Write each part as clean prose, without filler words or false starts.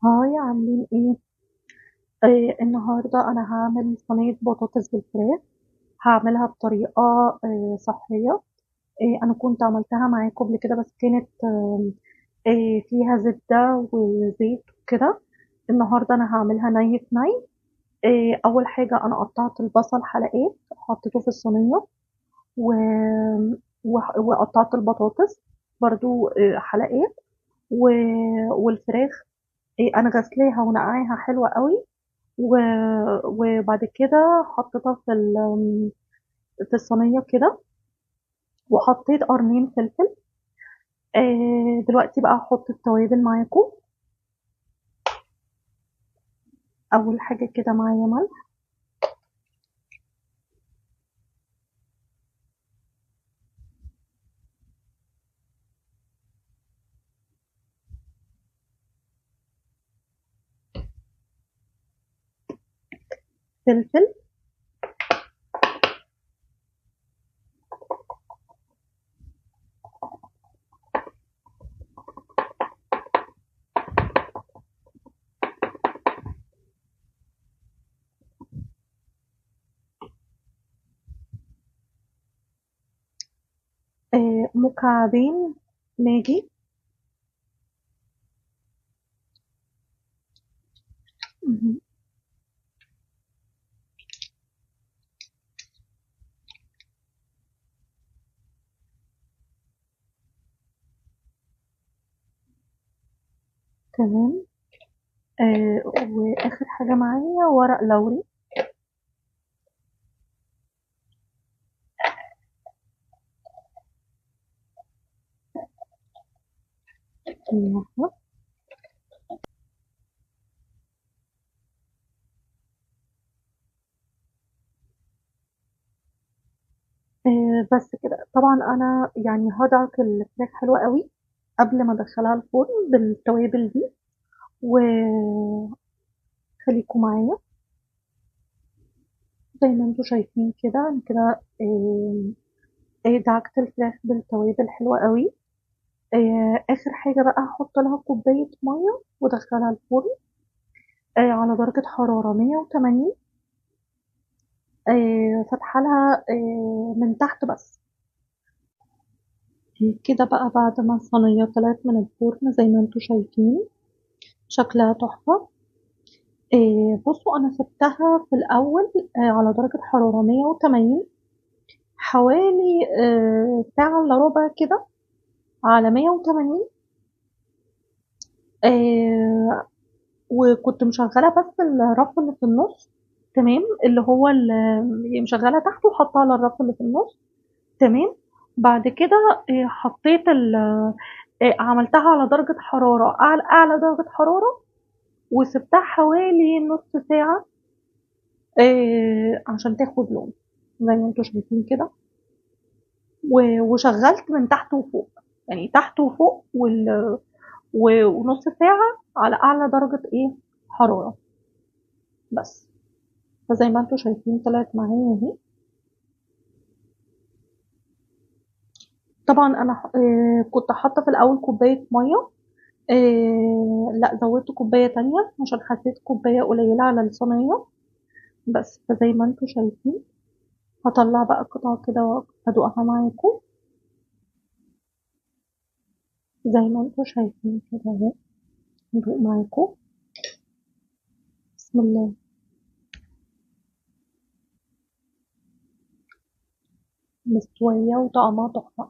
Hi، عاملين ايه؟ النهارده انا هعمل صينية بطاطس بالفراخ. هعملها بطريقة صحية. انا كنت عملتها معاكم قبل كده، بس كانت فيها زبدة وزيت وكده. النهارده انا هعملها ني في ني. اول حاجة انا قطعت البصل حلقات، حطيته في الصينية، وقطعت البطاطس برضو حلقات، والفراخ انا غسلاها ونقعاها حلوة قوي، وبعد كده حطيتها في الصينية كده، وحطيت قرنين فلفل. دلوقتي بقى هحط التوابل معاكم. اول حاجة كده معايا ملح، فلفل، مكعبين ماجي، تمام. واخر حاجة معايا ورق لوري. بس كده. طبعا انا هدعك الفراخ حلوة قوي قبل ما ادخلها الفرن بالتوابل دي، وخليكم معايا. زي ما انتم شايفين كده، انا كده دعكت الفراخ بالتوابل حلوة قوي. اخر حاجة بقى هحط لها كوباية مية وادخلها الفرن على درجه حرارة 180، فاتحة لها من تحت بس كده. بقى بعد ما الصينية طلعت من الفرن زي ما انتم شايفين شكلها تحفة. بصوا انا سبتها في الاول على درجه حرارة 180 حوالي ساعة الا ربع كده على 180. وكنت مشغله بس الرف اللي في النص، تمام، اللي هو اللي مشغله تحت وحاطاه على الرف اللي في النص، تمام. بعد كده حطيت عملتها على درجة حرارة أعلى درجة حرارة، وسبتها حوالي نص ساعة عشان تاخد لون زي ما انتوا شايفين كده. وشغلت من تحت وفوق، يعني تحت وفوق ونص ساعة على أعلى درجة حرارة بس. فزي ما انتوا شايفين طلعت معايا اهي. طبعا انا كنت حاطه في الاول كوباية مية، لا زودت كوباية تانية عشان حسيت كوباية قليله على الصينية بس. فزي ما انتوا شايفين هطلع بقى قطعه كده وادوقها معاكم. زي ما انتوا شايفين كده اهو، ندوق معاكم. بسم الله. مستوية وطعمها تحفة.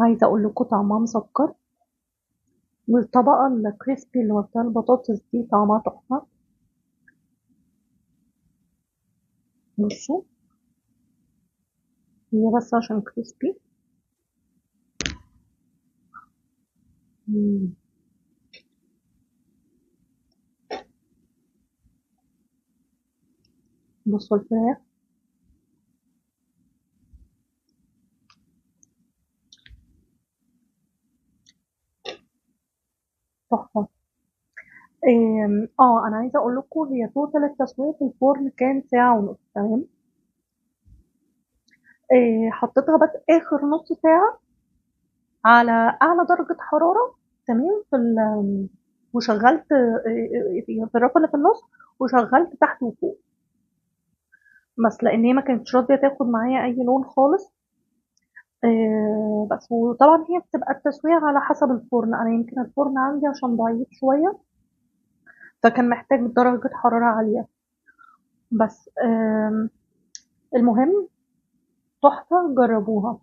عايزه اقول لكم طعمها مسكر، والطبقة الكريسبي اللي واخداها البطاطس دي طعمها تحفة. بصوا هي بس عشان كريسبي. بصوا الفراخ تحفة. انا عايزه اقول لكم هي توتال التسوية في الفرن كان ساعة ونص، تمام. حطيتها بس اخر نص ساعة على أعلى درجة حرارة، تمام، في وشغّلت في الرف اللي في النُص، وشغّلت تحت وفوق. بس لإن هي ما كانتش راضية تاخد معايا أي لون خالص. بس وطبعًا هي بتبقى التسوية على حسب الفرن، أنا يمكن الفرن عندي عشان ضعيف شوية، فكان محتاج درجة حرارة عالية. بس المهم تحفة، جربوها.